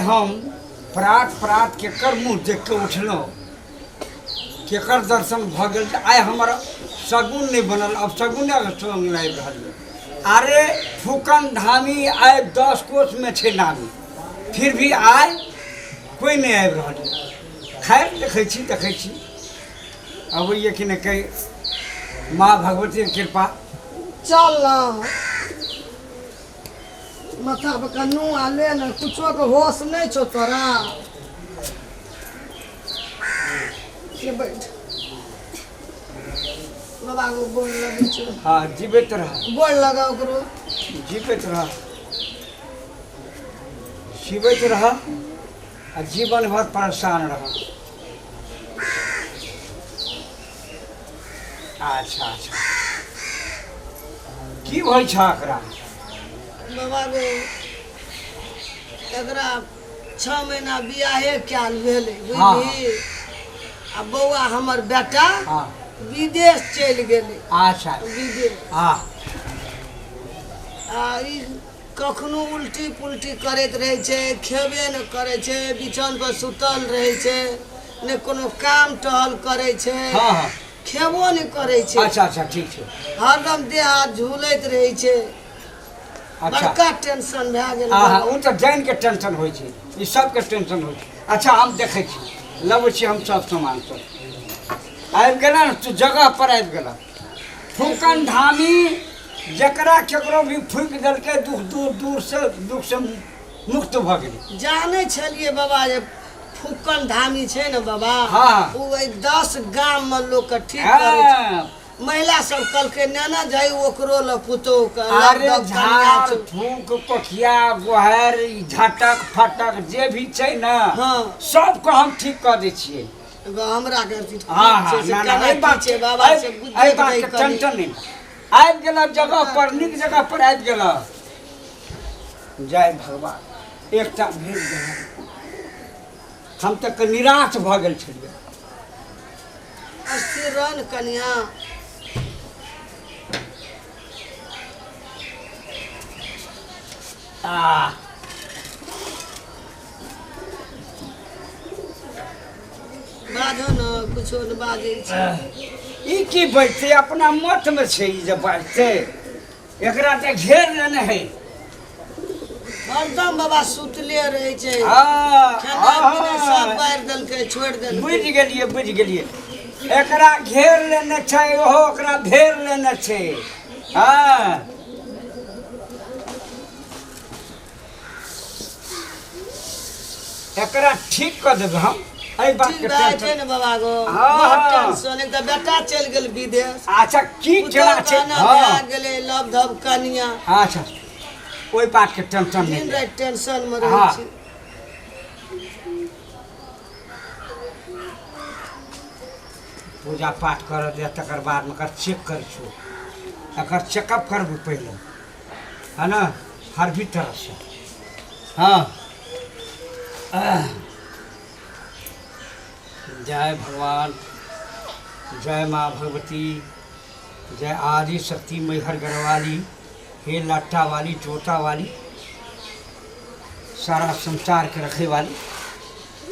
हम प्रात प्रात केकर मुँह देख कऽ उठलहुँ, केकर दर्शन भऽ गेल जे आइ हमर शगुन नहि बनल, अब शगुने संग आबि रहल यऽ। अरे फूकन धामी आइ 10 कोसमे छै नामी, फिर भी आइ कोइ नहि आबि रहल यऽ। खैर देखै छी, देखै छी अबैए कि नहि, कहीं माँ भगवतीके कृपा। चल ना माथा पर कन्नू आ ले ने, कुछो के होश नहीं छौ तोरा। ले बैठ बाबा को गोड़ लगै छौ। हाँ जीवित रह। गोड़ लगा ओकरो। जीवित रह, जीवित रह आ जीवन भर परेशान रह। अच्छा अच्छा, की होइ छ एकरा? बाबा गो, एकरा 6 महीना बियाहे कयल भेलै बुझली। आ बौआ हमर बेटा विदेश चलि गेलै। अच्छा। विदेश। हाँ। आ ई कखनो उल्टी पुल्टी करैत रहै छै, खेबे नहि करै छै, बिछौन पर सुतल रहै छै, नहि कोनो काम टहल करै छै। हाँ हाँ। खेबो नहि करै छै। अच्छा अच्छा, ठीक छै। हरदम देह हाथ झूलैत रहै छै। अच्छा। बड़का टेंशन भए गेल। हाँ, ओ तऽ जानि के टेंशन होइ छै, ई सबके टेंशन होइ छै। अच्छा हम देखै छी, लबै छी हम सब सामान सब। आबि गेला ने तू, जगह पर आबि गेला। फूकन धामी जकरा केकरो भी फूकि देलकै, दुख दूर दूर से दुख से मुक्त भऽ गेलै। जानै छलियै बाबा जे फूकन धामी छै ने बाबा। हाँ। ओ एहि 10 गाम में लोक के ठीक करै छै। हाँ। महिला सब कहलकै नेना जाइ ओकरो ल पुतोहु के अरे लग कनिया झाड़ छौ। फूक कोठिया गोहर ई झटक फटक जे भी छै ने। हाँ। सबके हम ठीक कऽ दै छियै। हमरा के हाँ हाँ, से ना ना, केना एहि की बात छै बाबा से एहि बुझैत बात नहि के कनी। टेंशन नहि। आबि गेला जगह पर, नीक जगह पर आबि गेला। जय भगवान, एकटा भेज गेल। हम तऽ निराश भऽ गेल छलियै। अस्थिर रह ने कनिया। आ बाजो ने, कुछो ने बाजै छै। ई की बजतै, अपना मत में छै ई जे बजतै। एकरा तऽ घेर लेने है। हरदम बाबा सुतले रहै छै। हाँ, खाना पीना सब हाँ। बारि देलकै, छोड़ि देलकै। बुझि गेलियै, बुझि गेलियै, एकरा घेर लेने छै, ओहो ओकरा घेर लेने छै। हाँ एकरा ठीक कऽ देबै हम, एहि बात ठीक के भए टेंशन छै ने बाबा गो। हाँ, बहुत हाँ। टेंशन। एक तऽ बेटा चलि गेल विदेश। अच्छा की पुतोहु केना छै? कहना हाँ। भए गेलै लव धव कनिया। अच्छा, ओहि बात के टेंशन दिन नहि। राति टेंशन मे रहै हाँ। छी। पूजा पाठ करऽ दे, तकर बादमे एकर चेक करै छियौ, एकर चेकअप करबै पहिले, है ना, हर भी तरह से। हाँ जय भगवान, जय माँ भगवती, जय आदि शक्ति मैहर गढ़वाली, हे लट्टा वाली चोटा वाली, सारा संसार के रखे वाली।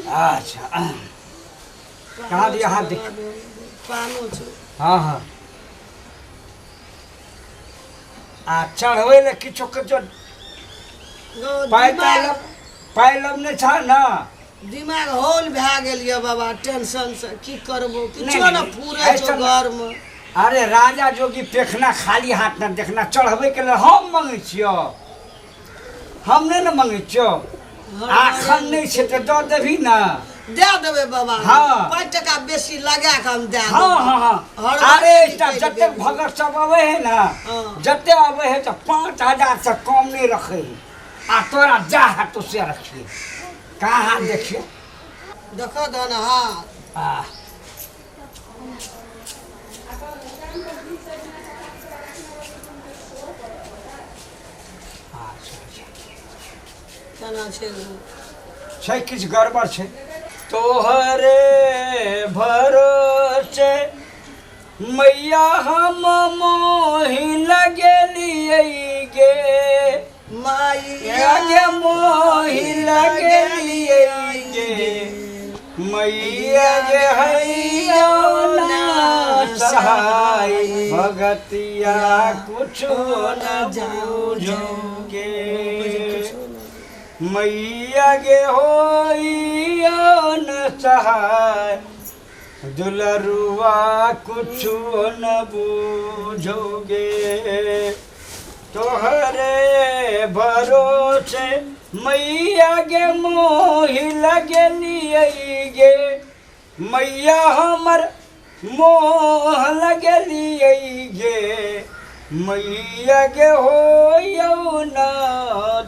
अच्छा कहाँ दिया हाथ देख। पानो छौ। हाँ हाँ, आ चढ़बै लए किछो किछो गो, पाइ दिमाग पाइ लब नहि छ ने। दिमाग होल भए गेल यऽ बाबा टेंशन से, की करबो किछो नहीं, ने नहीं, फूरे छौ ऐसन- घर में। अरे राजा जोगी पेखना खाली हाथ न देखना। चढ़बै के लेल हम मंगै छियौ, हम नहि ने मंगै छियौ। आखन नहि छै तऽ दऽ देबही ने? दए देबै बाबा। हाँ। 5 टका बेसी लगा कऽ हम दए हाँ देबै। हाँ हाँ। हर अरे बार एकटा निकलि जतेक गेल। भगत सब अबै है ने, हाँ। जते अबै है तऽ 5000 से कम नहि रखै है। आ तोरा जा हाथ तो से रखिए, कहाँ हाथ देखिए। देखऽ दह ने हाथ। आ अच्छा अच्छा, केना छै ओ? छै किछु गड़बड़ छै। तोहरे भरोसे मैया हम मोहि लगेलियै गे। मैया गे मोहि लगलियै गे मैया गे हैया ना सहाय भगतिया कुछो न बूझो गे मैया गे होइया न सहाय दुलरुआ कुछो न बूझोगे तोहरे भरोसे मैया गे मोहि लगलियै गे मैया हमर मोह लगलियै गे मैया गे होयौ न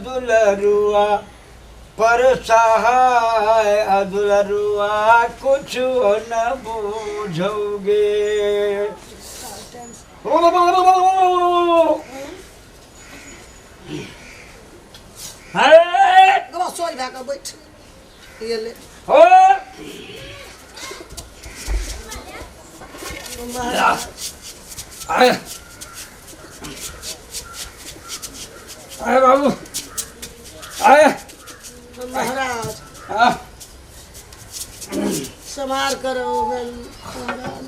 दुलरुआ पर सहाय अदुलरुआ कुछो न बूझोगे। गो सोझ भए कऽ बैठ ये ले। हो। महाराज अरे अरे बाबू अरे महाराज आ, समार करो महाराज।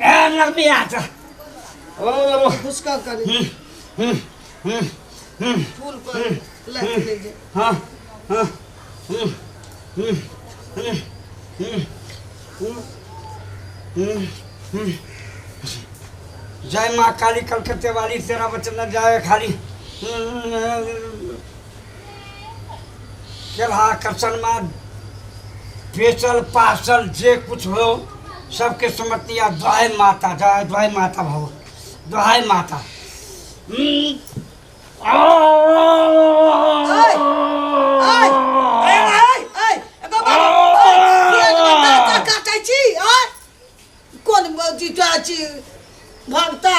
ए लम्बी आता ओ घुसका करी हम्म हम्म हम्म फूल पर ले ले जे। हाँ हाँ हम्म हम्म हम्म हम्म हम्म हम्म जय माँ काली कलकत्ते वाली तेरा वचन न जाए खाली। केलहा करसन माँ बेचल पासल जे कुछ हो सबके समतिया द्वाय माता जय द्वाय माता भव द्वाय माता। ओए ओए ओए ओए एगो बाबा ओए किया दाँत काटै छी आय कोन जीता छी भगता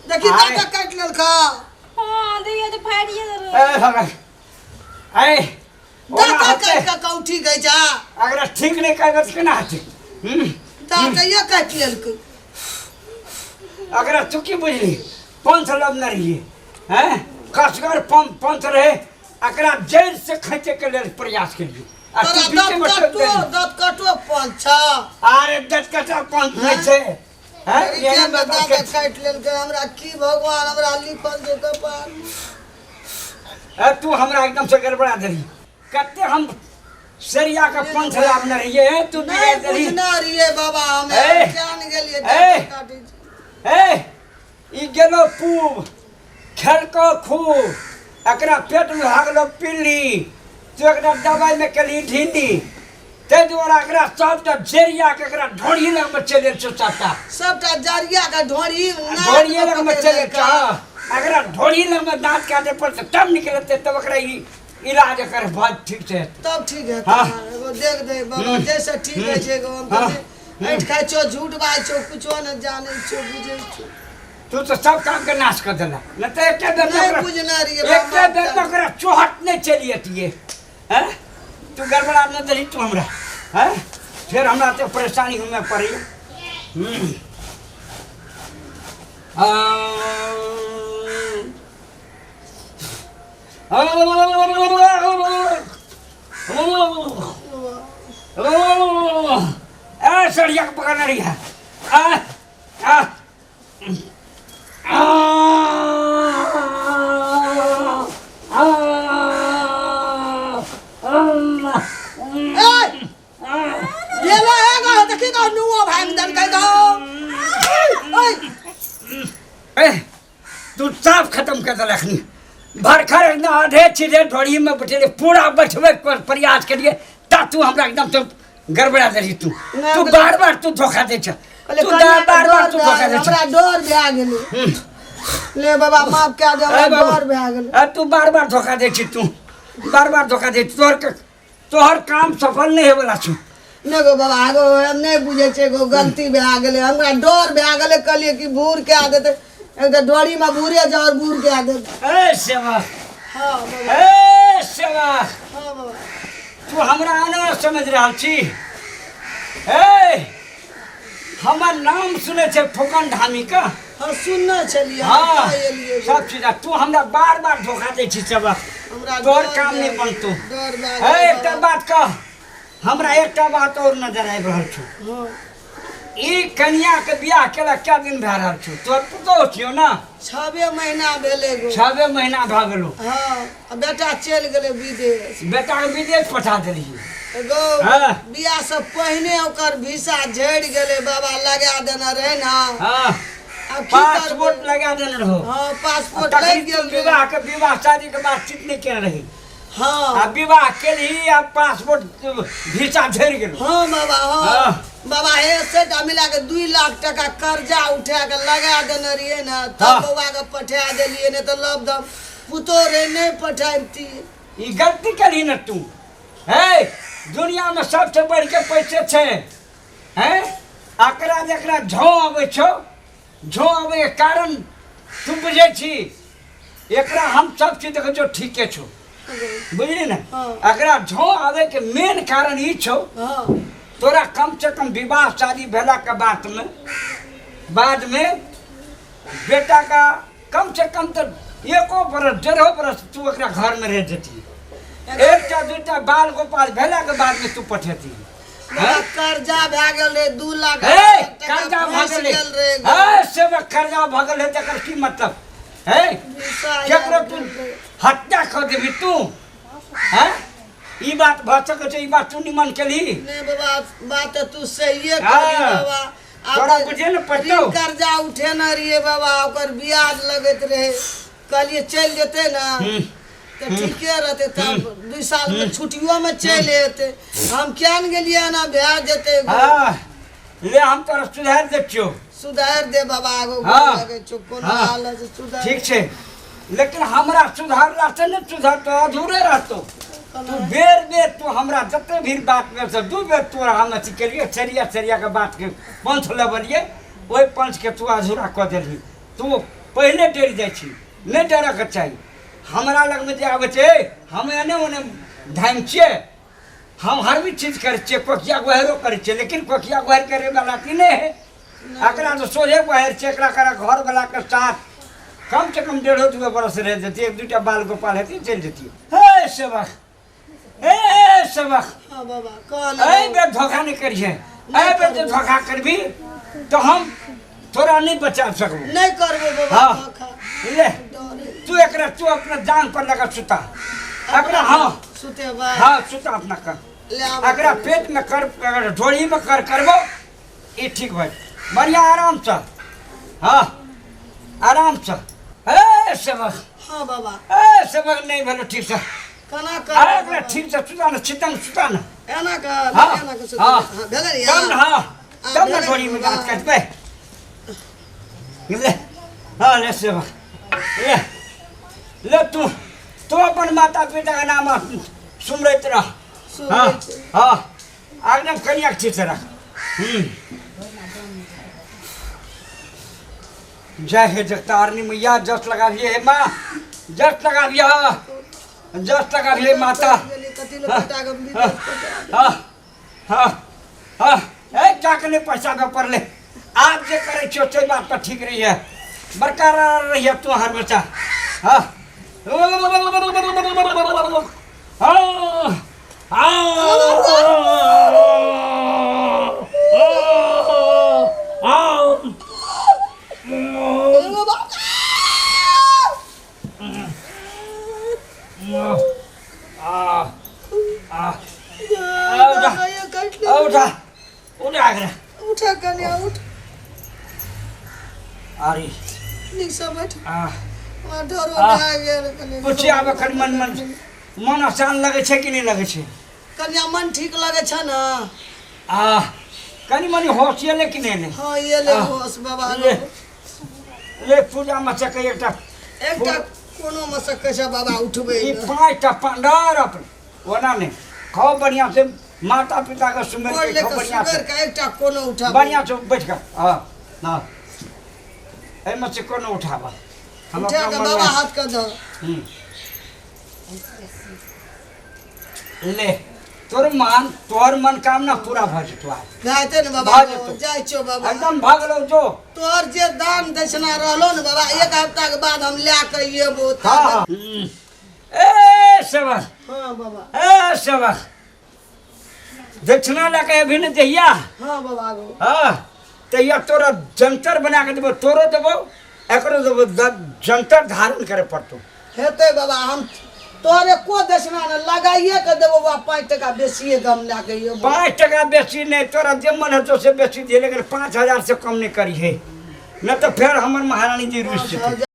देखी आय। दाँत काटि लेलका। हाँ दैया तो फाड़िए देलक। ए भगत ए ओना दाँत होतै। काटि कऽ कौठी गै जा अगर ठीक नहीं करबै तऽ केना हेतै? हम्म दाँतैये काटि लेलकै। अगर तू की बुझली पंथ लबने रहिए हैं कसगर पंथ रहे एकरा जड़ि से खींचे के लेल प्रयास केलिए आ तू तोरा बीचे में दाँत टोकि कटो देलही। दाँत कटो पंच छ। अरे दस कटा पंथ नहीं छै हैं के एहन में दस दाँत कट- काटि लेलकै हमरा की भगवान हमरा लिखल छै कपाल। ए, तू हमरा एकदम से गड़बड़ा देली कते हम सरिया के पंथ लाबने रहिए हैं तू नहीं बिगाड़ देली। बुझना रहिए बाबा हम ए! जान गेलिए ए! दाँत काटै छी। ए ई गेलो पूब खेलको खूब एकरा पेट में भागलो पिल्ली तू एकरा दवाई में केली ढीली ताहि दुआरे एकरा सबटा जरिया के एकरा ढोरी लग में चलि गेल छौ सबटा सबटा जरिया के ढोरी ढोरिए लग में चलि गेल छौ हाँ। एकरा ढोरी लग में दाँत काटे पर तब निकलते तब एकरा ई इलाज एकर बहुत ठीक से हेतै। तब ठीक है हाँ। एगो देख दे बाबा जैसे ठीक है छै एगो हम हाँ। तऽ ऐठ खाइ छौ झूठ बाजै छौ कुछो न जानै छौ बुझै छौ। तू तऽ सब काम के नाश कर देला न तऽ एके बेर में नहीं ओकरा- बुझना रहिए एके बेर में ओकरा चोहट नहीं चली अतिए हैं तू गड़बड़ा न देली तू हमरा हैं फिर हमरा तो परेशानी हमें पड़ी। हम्म। आ सड़िया के पकड़ने रही है आ आ ए भेलै एगो देखी तो नुओ भांग देलकै तो ओए ए तू साफ खत्म कर देलक अखनी भरखर एकदम आधे छिधे ढोरी में बैठे पूरा बैठबे के प्रयास करिए ता तू हमरा एकदम से गड़बड़ा देली तू नहि, तू हम बार बार तू धोखा दे छ कहले तू कनिया के बार बार डर तू भए धोखा गेल, दे छ हमरा डर भए गेलै ले बाबा माफ कए दे हमरा ए बाबू, डर भए गेलै। ए, तू बार बार धोखा दे छी तू बार बार धोखा दे छी तोहर तोहर काम सफल नहीं होवला छौ। नहि गो बाबा गो हम नहि बुझै छियै गो गलती भए गेलै हमरा डर भए गेलै कहलियै कि भूर कए देतै एक तऽ डोरीमे भूरे जाउ आओर भूर कए देतै। ए सेवा हँ बाबा ए सेवा हँ बाबा तू हमरा आना समझ रहल छी? ए हमर नाम सुनै छै फुकन धामी का? हाँ सुनने छलियै हाँ हम एलियै सब चीज आ तू हमरा बार बार धोखा दै छी सेवक हमरा तोहर डर काम नहि भेल। बनतौ डर भए हे गेल एकटा बाबा। बात कह हमरा एकटा बात और नजर आबि रहल छौ हाँ ई कनिया के बियाह केला क्या दिन भए रहल छौ तोहर पुतोह छियौ ने छबे महीना भेलै गो छबे महीना भए गेलौ हाँ आ बेटा चलि गेलै विदेश बेटा के विदेश पठा देलियै गो हाँ। बियाह से पहिने ओकर वीसा झड़ि गेलै बाबा लगा देने रहै ने हाँ आब की पासपोर्ट करबै? लगा देने रहो हाँ पासपोर्ट तखन लागि तू गेल रहै। विवाह के विवाह शादी के बातचीत नहीं केने रही हाँ आ विवाह केलही आ पासपोर्ट वीसा झड़ि गेलो हाँ बाबा हाँ हाँ। बाबा हे सेटा मिला के 2 लाख टका कर्जा उठा के लगा देने रहिए ने तब हाँ। बौआ के पठा देलिए ने तऽ लब दब पुतोह रहे नहीं पठाबती ई गलती केलही ने तू हे दुनिया में सबसे बढ़ के पैसे छै हैं एकरा जकरा झो अबै छौ झो अबै के कारण तू बुझै छी एकरा हम सब चीज देखै छौ ठीके छौ बुझली ने हाँ। एकरा झो आबै के मेन कारण ई छौ हाँ तोरा कम से कम विवाह शादी भेला के बाद में बाद में बेटा का कम से कम तो एको बरस डेढ़ो बरस तू एकरा घर में रह जेती एकटा दूटा बाल गोपाल भेला के बाद में तू पठेती बाबा कर्जा भए गेल रहे 2 लाख हे टका कर्जा भऽ फँसि गेलै गेल रहे गो। हे सेवक कर्जा भऽ गेलै तकर की मतलब हे वीसा केकरो आयल तू रहे। हत्या कऽ देबी तू हैं ई बात भऽ सकै छै ई बात तू निमन केलही नहीं बाबा बात तऽ तू सहिए हाँ। कहली बाबा आब तोरा तऽ बुझे ने पड़तौ। ऋण कर्जा उठेने रहिए बाबा ओकर ब्याज लगैत रहे कहलिए चलि जेतै ने तऽ ठीके रहतै तब 2 सालमे छुट्टियोमे चलि एतै हम किया ने गेलियै एना भए जेतै गो। हाँ ले हम तोरा सुधारि दै छियौ सुधारि दे बाबा आगू हाँ। लगै छौ कोनो हाँ। हालत सुधार ठीक छै लेकिन हमरा सुधारला से नहि सुधरतौ अधूरे रहतौ तू बेर बेर तू हमरा जते भी बात में से दू बेर तोरा हम अथी केलियै सरिया सरिया के बात के पंच लेबलियै ओहि पंच के तू अधूरा कऽ देलही तू पहिले डरि जाइ छी नहि डरऽके चाही हमरा लगमे जे आबै छै हम एने ओने धाइम छियै हम हर भी चीज करै छियै कोकिया गुहरो करै छियै लेकिन कोकिया गुहर करे वाला की नहि है एकरा तऽ सोझे गुहर छै एकरा करा घरवला के साथ कम से कम डेढ़ो दू बरस रह जेती एक दूटा बाल गोपाल हेती चलि जेती हे सेवक हे सेवक हाँ बाबा कहल एहि बेर धोखा नहि करिहे एहि बेर जे धोखा करबी तऽ हम तोरा नहि बचा सकबो नहीं करबो बाबा हाँ। धोखा ले डरे तू एकरा तू अपना जान पर लगा सुता एकरा हाँ सुतेबा हाँ सुता अपना कर ले आबो एकरा पेट में कर अगर ढोरी में कर करबो ई ठीक भाई बढ़िया आराम से हाँ आराम से ए सेवक हाँ बाबा ए सेवक नहीं भेलो ठीक से केना अरे एकरा कर ठीक से सुता ना छितंग सुता ना एना कर हाँ एना कर सुते हाँ हाँ भेलै ने तब ना हाँ हाँ, तब ना भेलै ढोरी में बाबा। दाँत काटबै ले हाँ ले सेवक ले ले तू तू अपन माता पिता के नाम सुमरैत रह हाँ सुनै छी। हाँ आगना कनिया ठीक से रख जय हे जगतारनी मैया जस लगाबिए हे माँ जस लगाबिए जस लगाबिए माता कथी लोग बेटा के हाँ हाँ हाँ हाँ ए क्या के पैसा पे पड़ले आप जे करे छियो से बात पर ठीक रही है बरकरार रही है तू हमेशा हाँ हाँ हाँ हाँ एगो बाप आ आ उठा काटि ले उठा उठा एकरा उठा कनिया उठ अरे नीक से बैठ आ हमरा डरो आ। भए गेल कनि पूछिए आब एखन मन मन मन आसान लगै छै कि नहि लगै छै कनिया मन ठीक लगै छै ने आ कनि मनि होश एलै कि नहि एलै हँ एलै आ। होश बाबा ले ले पूजामे सकै एकटा एकटा कोनो मे सकै छै बाबा उठबै ई ने। पाँचटा पंडार अपन ओना नहि खाओ बढ़िआँ से माता पिता के सुमेर बोल के ले खाओ के बढ़िआँ से सुगर के एकटा कोनो उठा बढ़िआँ से बैठ कऽ हँ हँ एहिमे से कोनो उठाबऽ हम उठा अपना के मनमे- बाबा हाथ के धर हम्म। ले तोर मान तोहर मनोकामना पूरा भऽ जेतौ आइ। जाइते ने बाबा भऽ जेतौ। जाइ छियौ बाबा। एकदम भऽ गेलौ जो। तोहर जे दान दक्षिणा रहलो ने बाबा, एक हफ्ता के बाद हम लए के अयबो। हाँ। ए सेवक। हाँ बाबा। ए सेवक, दक्षिणा लए के अभी ने जहिया। हाँ बाबा गो। हाँ, तहिया तोरा जंतर बना के देबो, तोरो देबो एकरो देबो, जंतर धारण करे पड़तो। हेतै बाबा, हम तोहर एको दक्षिणा ने लगाइए के देबो बाबा, 5 टका बेसिए के हम लए के अयबो। 5 टका बेसी नहीं, तोरा जे मन हेतौ से बेसी दिहे, लेकिन 5000 से कम नहीं करिहे, न तो फेर हमर महारानी जी रुसि जेतै।